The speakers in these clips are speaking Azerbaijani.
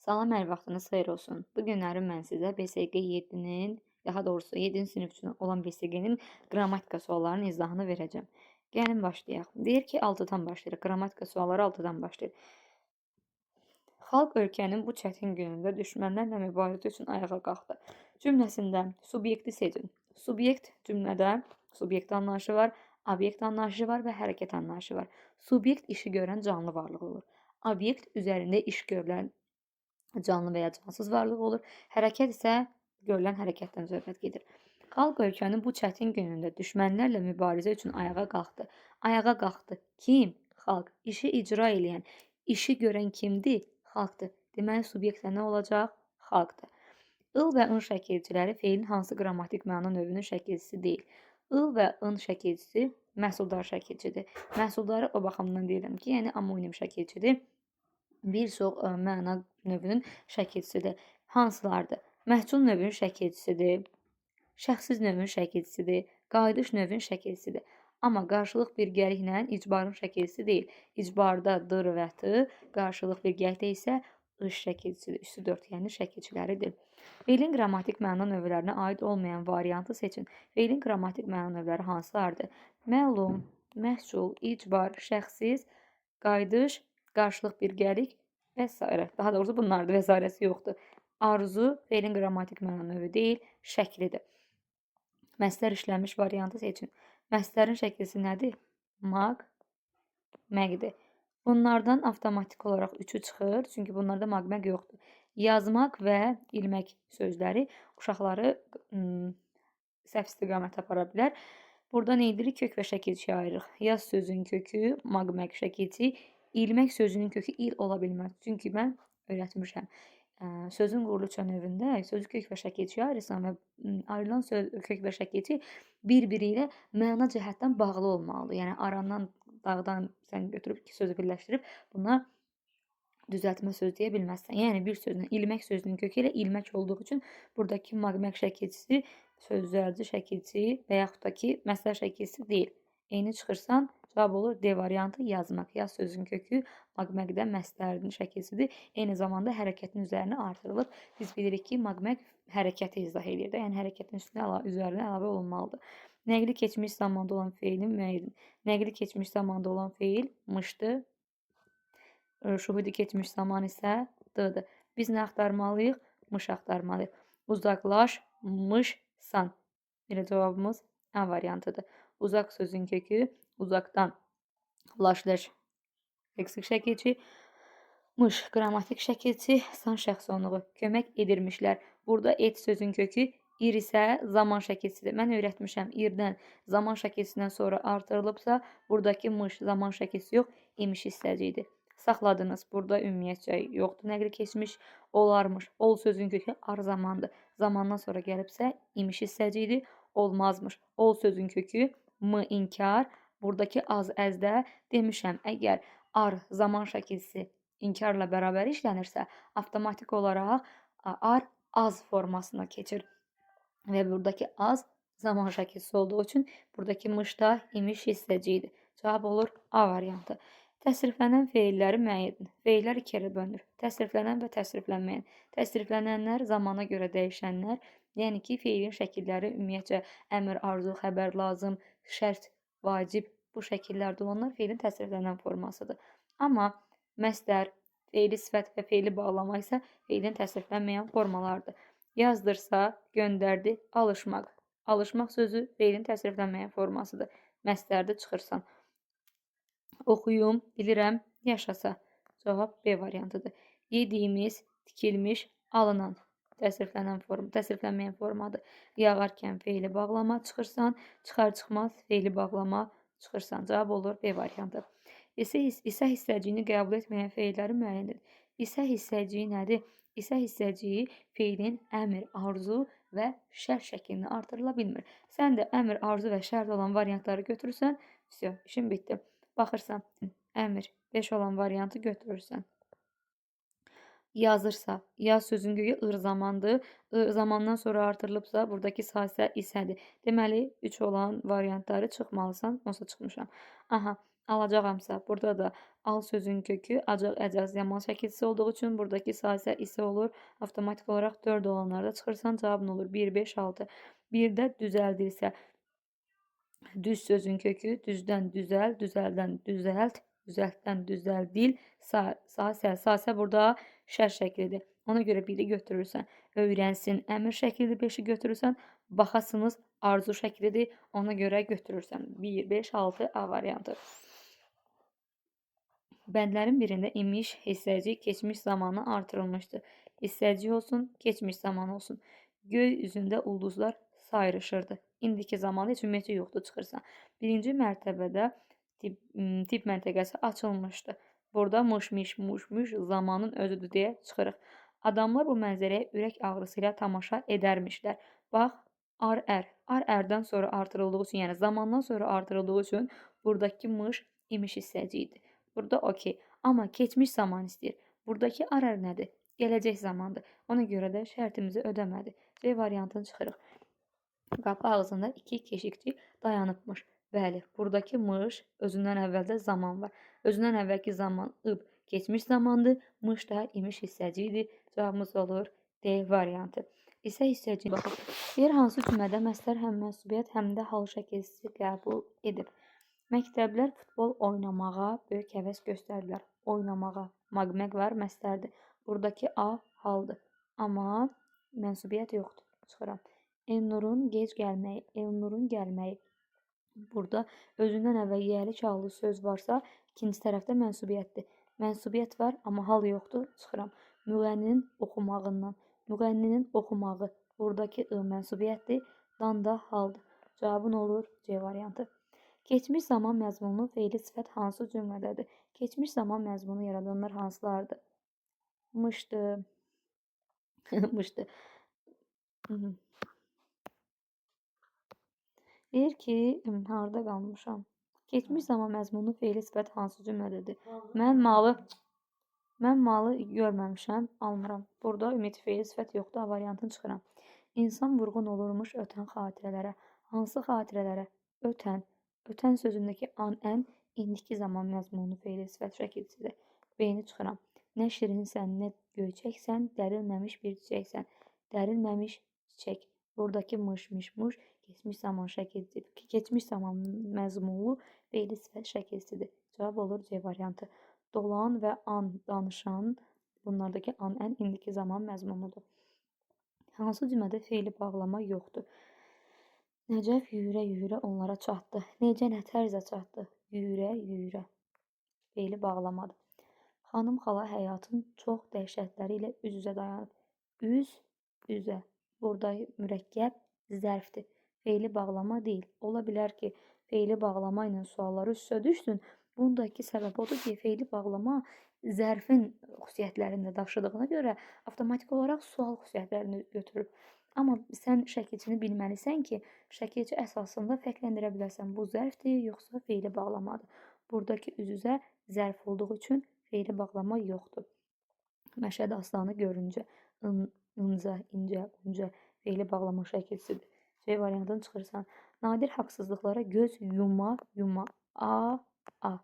Salam, hər vaxtınız xeyir olsun. Bu günləri mən sizə BSG 7-nin, daha doğrusu 7-ci sinif üçün olan BSG-nin qrammatika suallarının izahını verəcəm. Gəlin başlayaq. Deyir ki, 6-dan başlayırıq. Qrammatika sualları 6-dan başlayır. Xalq ölkənin bu çətin günündə düşmənlərlə mübarizə üçün ayağa qalxdı. Cümləsində subyekti seçin. Subyekt cümlədə subyekt anlayışı var, obyekt anlayışı var və hərəkət anlayışı var. Subyekt işi görən canlı varlıq olur. Obyekt üzərində iş görülən canlı və ya cansız varlıq olur. Hərəkət isə görülən hərəkətdən söhbət gedir. Xalq ölkənin bu çətin günündə düşmənlərlə mübarizə üçün ayağa qalxdı. Ayağa qalxdı. Kim? Xalq. İşi icra eləyən, işi görən kimdir? Xalqdır. Deməli, subyektə nə olacaq? Xalqdır. Il və ın şəkilçiləri feilin hansı qrammatik məna növünün şəkilçisi deyil? Il və ın şəkilçisi məhsuldar şəkilçidir. Məhsuldarı o baxımdan deyirəm ki, yəni amonim şəkilçidir. Bir çox məna növünün şəkilçisidir. Hansılardır? Məhcul növünün şəkilçisidir, şəxssiz növün şəkilçisidir, qayıdış növün şəkilçisidir. Amma qarşılıq birgəliklə icbarın şəkilçisi deyil. İcbarda dır və t, qarşılıq birgəlikdə isə ış şəkilçisidir. Üstü 4, yəni şəkilçiləridir. Feilin qrammatik məna növlərinə aid olmayan variantı seçin. Feilin qrammatik məna növləri hansılardır? Məlum, məhcul, icbar, şəxssiz, qayıdış, qarşılıq birgəlik və s. Daha doğrusu bunlardır, və s. yoxdur. Arzu feilin qrammatik məna növü deyil, şəklidir. Məslər işlənmiş variantı seçin. Məslərin şəkilsi nədir? Mag, məqdir. Bunlardan avtomatik olaraq 3-ü çıxır, çünki bunlarda mag-məq yoxdur. Yazmaq və ilmək sözləri uşaqları səhv istiqamətə apara bilər. Burada nə edirik? Kök və şəkilçiyə ayırırıq. Yaz sözünün kökü, mag-məq şəkilçi, ilmək sözünün kökü il ola bilməz. Çünki mən öyrətmişəm. Sözün quruluşu növündə sözü kök və şəkilçiyə ayırırsan və ayrılan söz, kök və şəkilçi bir-biri ilə məna cəhətdən bağlı olmalıdır. Yəni arandan, dağdan sən götürüb iki sözü birləşdirib buna düzəltmə söz deyə bilməzsən. Yəni bir sözün, ilmək sözünün kökü ilə ilmək olduğu üçün buradakı mag-məq şəkilçisi söz düzəldici şəkilçi və yaxud da ki, məsələ şəkilçisi deyil. Eyni çıxırsan, cavab olur D variantı yazmaq. Yaz sözünün kökü mag-məqdə məslərin şəkilçisidir. Eyni zamanda hərəkətin üzərinə artırılıb. Biz bilirik ki, mag-məq hərəkəti izah edir də. Yəni hərəkətin üstünə üzərinə əlavə olunmalıdır. Nəqli keçmiş zamanda olan feilin müəyyən. Nəqli keçmiş zamanda olan feil mışdı. Şuhudi keçmiş zaman isə d-dır. Biz nə axtarmalıyıq? Mış axtarmalıyıq. Uzaqlaşmışsan. Elə cavabımız A variantıdır. Uzaq sözün kökü uzaqdan laş-leş leksik şəkilçi, mış qrammatik şəkilçi, san şəxs onluğu kömək edirmişlər. Burada et sözün kökü ir isə zaman şəkilçisidir. Mən öyrətmişəm irdən zaman şəkilçisindən sonra artırılıbsa, buradakı mış zaman şəkilçisi yox, imiş hissəcidir. Saxladınız. Burada ümumiyyətcə yoxdur. Nəqli keçmiş olarmış. Ol sözün kökü ar zamandır. Zamandan sonra gəlibsə imiş hissəcidir. Olmazmış. Ol sözün kökü m inkar. Buradakı az əzdə demişəm, əgər ar zaman şəkilçisi inkarla bərabər işlənirsə, avtomatik olaraq ar az formasına keçir. Və buradakı az zaman şəkilçisi olduğu üçün buradakı mış da imiş hissəcidir. Cavab olur A variantı. Təsriflənən feilləri müəyyən edin. Feillər iki yerə bölünür. Təsriflənən və təsriflənməyən. Təsriflənənlər zamana görə dəyişənlər, yəni ki, feilin şəkilləri ümumiyyətcə əmr, arzu, xəbər, lazım, şərt, vacib bu şəkillərdə olanlar feilin təsriflənən formasıdır. Amma məsdər, feili sifət və feili bağlama isə feilin təsriflənməyən formalarıdır. Yazdırsa, göndərdi, alışmaq. Alışmaq sözü feilin təsriflənməyən formasıdır. Məsdərdə çıxırsan. Oxuyum, bilirəm, yaşasa. Cavab B variantıdır. Yediyimiz, tikilmiş, alınan. Təsriflənən form, təsriflənməyən formadır. Yağarkən feili bağlama çıxırsan, çıxar çıxmaz feili bağlama çıxırsan. Cavab olur B variantı. İsə hissəciyini qəbul etməyən feilləri müəyyən edin. İsə hissəciyi nədir? İsə hissəciyi feilin əmr, arzu və şərt şəklində artırıla bilmir. Sən də əmr, arzu və şərt olan variantları götürürsən, vəsə, işin bitdi. Baxırsan, əmr 5 olan variantı götürürsən. Yazırsa, yaz sözün kökü ır zamandır. I zamandan sonra artırılıbsa, buradakı sa isə isədir. Deməli, 3 olan variantları çıxmalısan. Onsa çıxmışam. Aha, Alacağamsa, burada da al sözün kökü acaq, əcəz zaman şəkilçisi olduğu üçün buradakı sa isə isə olur. Avtomatik olaraq 4 olanlarda çıxırsan, cavabın olur 1, 5, 6. 1-də düzəldirsə, düz sözün kökü düzdən düzəl, düzəldən düzəlt, düzəltdən düzəldil, sa, sa, sə. Sa, sə burada şər şəklidir. Ona görə 1-i götürürsən. Öyrənsin, əmr şəklidir, 5-i götürürsən. Baxasınız, arzu şəklidir. Ona görə götürürsən. 1, 5, 6 A variantı. Bəndlərin birində imiş hissəcik keçmiş zamanı artırılmışdır. Hissəcik olsun, keçmiş zaman olsun. Göy üzündə ulduzlar sayrışırdı. İndiki zamanda heç ümumiyyətcə yoxdur, çıxırsan. Birinci mərtəbədə tip məntəqəsi açılmışdı. Burada mış, miş, muş, müş zamanın özüdür deyə çıxırıq. Adamlar bu mənzərəyə ürək ağrısı ilə tamaşa edərmişlər. Bax, ar, ər. Ar, ərdən sonra artırıldığı üçün, yəni zamandan sonra artırıldığı üçün buradakı mış imiş hissəciyidir. Burada okey. Amma keçmiş zaman istəyir. Buradakı ar, ər nədir? Gələcək zamandır. Ona görə də şərtimizi ödəmədi. C variantını çıxırıq. Qapı ağzında 2 keşikçi dayanıbmış. Bəli, buradakı mış özündən əvvəldə zaman var. Özündən əvvəlki zaman ıb keçmiş zamandır. Mış da imiş hissəcidir. Cavabımız olur D variantı. İsə hissəci baxaq. Yer hansı cümlədə məstər həm mənsubiyyət, həm də hal şəkilçisi qəbul edib? Məktəblilər futbol oynamağa böyük həvəs göstərdilər. Oynamağa. Maqməq var, məstərdir. Buradakı A haldır. Amma mənsubiyyət yoxdur. Çıxıram. Elnurun gec gəlməyi, Elnurun gəlməyi. Burada özündən əvvəl yiyəli kağlı söz varsa, ikinci tərəfdə mənsubiyyətdir. Mənsubiyyət var, amma hal yoxdur. Çıxıram. Müğənninin oxumağından. Müğənninin oxumağı. Buradakı I mənsubiyyətdir. Dan da haldır. Cavabın olur C variantı. Keçmiş zaman məzmunlu feili sifət hansı cümlədədir? Keçmiş zaman məzmunu yaradanlar hansılardır? Mışdı. Mışdı. Deyir ki, harada qalmışam? Keçmiş zaman məzmunlu feili sifət hansı cümlədədir? Mən malı görməmişəm, almıram. Burada ümumiyyətlə feili sifət yoxdur, A variantını çıxıram. İnsan vurğun olurmuş ötən xatirələrə. Hansı xatirələrə? Ötən. Ötən sözündəki an, ən indiki zaman məzmunlu feili sifət şəkilçisidir. B-ni çıxıram. Nə şirinsən, nə göyçəksən, dərilməmiş bir çiçəksən. Dərilməmiş çiçək. Buradakı mış, miş, muş keçmiş zaman şəkilçisidir. Keçmiş zaman məzmunlu feili sifət şəkilçisidir. Cavab olur C variantı. Dolan və an, danışan, bunlardakı an, ən indiki zaman məzmunudur. Hansı cümlədə feili bağlama yoxdur? Nəcəf yüyürə-yüyürə onlara çatdı. Necə, nə tərzə çatdı? Yüyürə-yüyürə. Feili bağlamadır. Xanım xala həyatın çox dəhşətləri ilə üz-üzə dayanıb. Üz, üzə. Burada mürəkkəb zərfdir. Feili bağlama deyil. Ola bilər ki, feili bağlama ilə sualları üst-üstə düşsün. Bundakı səbəb odur ki, feili bağlama zərfin xüsusiyyətlərini də daşıdığına görə avtomatik olaraq sual xüsusiyyətlərini götürür. Amma sən şəkilçini bilməlisən ki, şəkilçi əsasında fərqləndirə bilərsən. Bu zərfdir, yoxsa feili bağlamadır. Buradakı üz-üzə zərf olduğu üçün feili bağlama yoxdur. Məşədi Aslanı görüncə, ınca, incə, unca feili bağlama şəkilçisidir. C variantını çıxırsan. Nadir haqsızlıqlara göz yuma, yuma, a, a.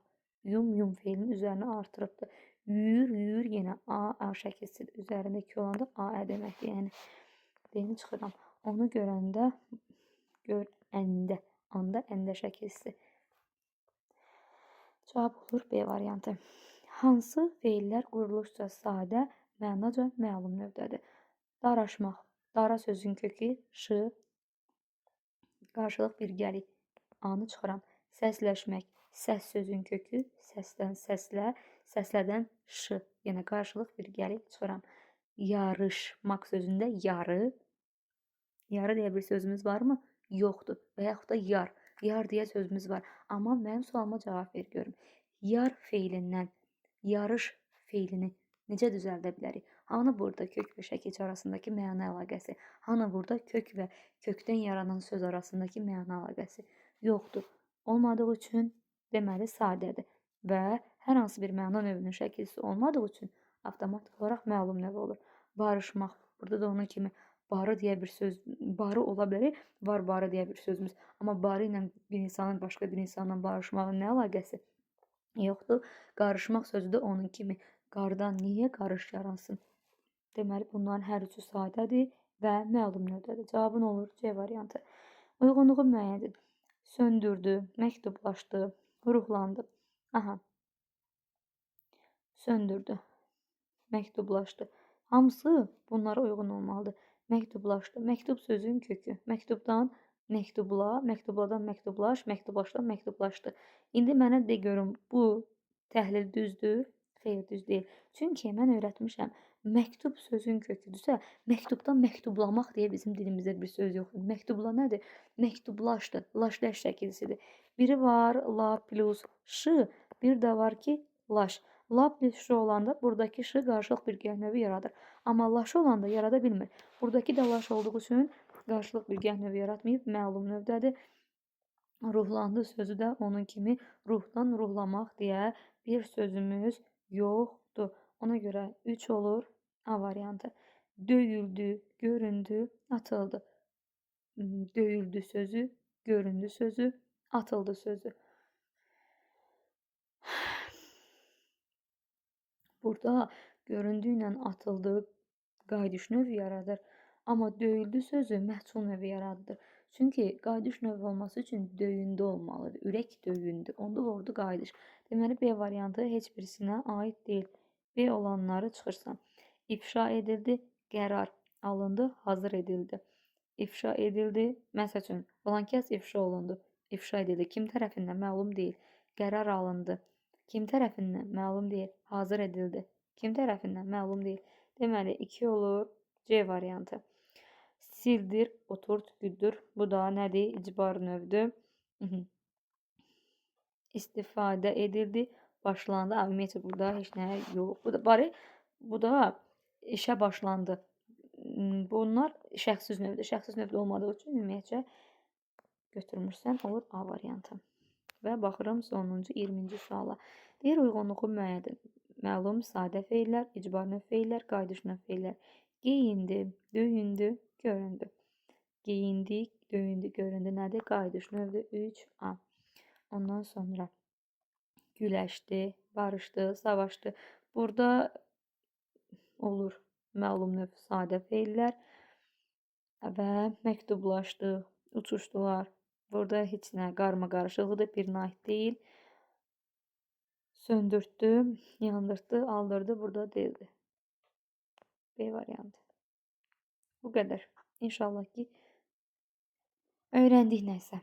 Yum, yum feilinin üzərinə artırıbdır. Yür, yür yenə a, a şəkilçisidir. Üzərində 2 olanda a, ə deməkdir. Yəni, D-ni çıxıram. Onu görəndə, görəndə, anda, əndə şəkilçisi. Cavab olur B variantı. Hansı feillər quruluşca sadə, mənaca məlum növdədir? Daraşmaq. Dara sözün kökü ş, qarşılıq birgəlik. A-nı çıxıram. Səsləşmək. Səs sözün kökü səsdən səslə, səslədən ş. Yəni qarşılıq birgəlik çıxıram. Yarışmaq sözündə yarı. Yarı deyə bir sözümüz varmı? Yoxdur. Və yaxud da yar. Yar deyə sözümüz var. Amma mənim sualıma cavab ver görüm. Yar feilindən yarış feilini necə düzəldə bilərik? Hanı burada kök və şəkilçi arasındakı məna əlaqəsi? Hanı burada kök və kökdən yaranan söz arasındakı məna əlaqəsi? Yoxdur. Olmadığı üçün deməli sadədir. Və hər hansı bir məna növünün şəkilçisi olmadığı üçün avtomatik olaraq məlum növ olur. Barışmaq. Burada da onun kimi barı deyə bir söz, barı ola bilər, var barı deyə bir sözümüz. Amma barı ilə bir insanın başqa bir insanla barışmağın nə əlaqəsi? Yoxdur. Qarışmaq sözü də onun kimi. Qardan niyə qarış yaransın? Deməli, bunların hər üçü sadədir və məlum növdədir. Cavabın olur C variantı. Uyğunluğu müəyyən edin. Söndürdü, məktublaşdı, ruhlandı. Aha. Söndürdü, məktublaşdı. Hamısı bunlara uyğun olmalıdır. Məktublaşdı. Məktub sözün kökü. Məktubdan məktubla, məktubladan məktublaş, məktublaşdan məktublaşdı. İndi mənə de görüm, bu təhlil düzdür? Xeyr, düz deyil. Çünki mən öyrətmişəm, məktub sözün köküdürsə, məktubdan məktublamaq deyə bizim dilimizdə bir söz yoxdur. Məktubla nədir? Məktublaşdı, laş-ləş şəkilsidir. Biri var la plus ş, bir də var ki, laş. La plus ş olanda buradakı ş qarşılıq bir gəh növü yaradır. Amma laş olanda yarada bilmir. Buradakı da laş olduğu üçün qarşılıq bir gəh növü yaratmayıb, məlum növdədir. Ruhlandı sözü də onun kimi ruhdan ruhlamaq deyə bir sözümüz yoxdur. Ona görə 3 olur A variantı. Döyüldü, göründü, atıldı. Döyüldü sözü, göründü sözü, atıldı sözü. Burada göründü ilə atıldı qayıdış növü yaradır. Amma döyüldü sözü məhsul növü yaradır. Çünki qayıdış növü olması üçün döyündü olmalıdır. Ürək döyündü. Onda olurdu qayıdış. Deməli, B variantı heç birisinə aid deyil. B olanları çıxırsan. İfşa edildi, qərar alındı, hazır edildi. İfşa edildi, məsəl üçün, filan kəs ifşa olundu. İfşa edildi. Kim tərəfindən? Məlum deyil. Qərar alındı. Kim tərəfindən? Məlum deyil. Hazır edildi. Kim tərəfindən? Məlum deyil. Deməli, 2 olur C variantı. Sildir, oturt, güdür. Bu da nədir? İcbar növdür. İstifadə edildi, başlandı. Ümumiyyətlə, burada heç nə yox. Bu da, bari, bu da işə başlandı. Bunlar şəxsiz növdür. Şəxsiz növdə olmadığı üçün ümumiyyətcə götürmürsən, olur A variantı. Və baxıram sonuncu 20-ci suala. Deyir, uyğunluğu müəyyən edin. Məlum, sadə feillər, icbar növ feillər, qayıdış növ feillər. Geyindi, döyündü, göründü. Geyindi, döyündü, göründü. Nədir? Qayıdış növdür. 3A. Ondan sonra güləşdi, barışdı, savaşdı. Burada olur məlum növ sadə feillər və məktublaşdı, uçuşdular. Burada heç nə qarma qarışıqlıdır, birinə aid deyil. Söndürtdü, yandırdı, aldırdı, burada deyildi. B variantı. Bu qədər. İnşallah ki, öyrəndik nəsə.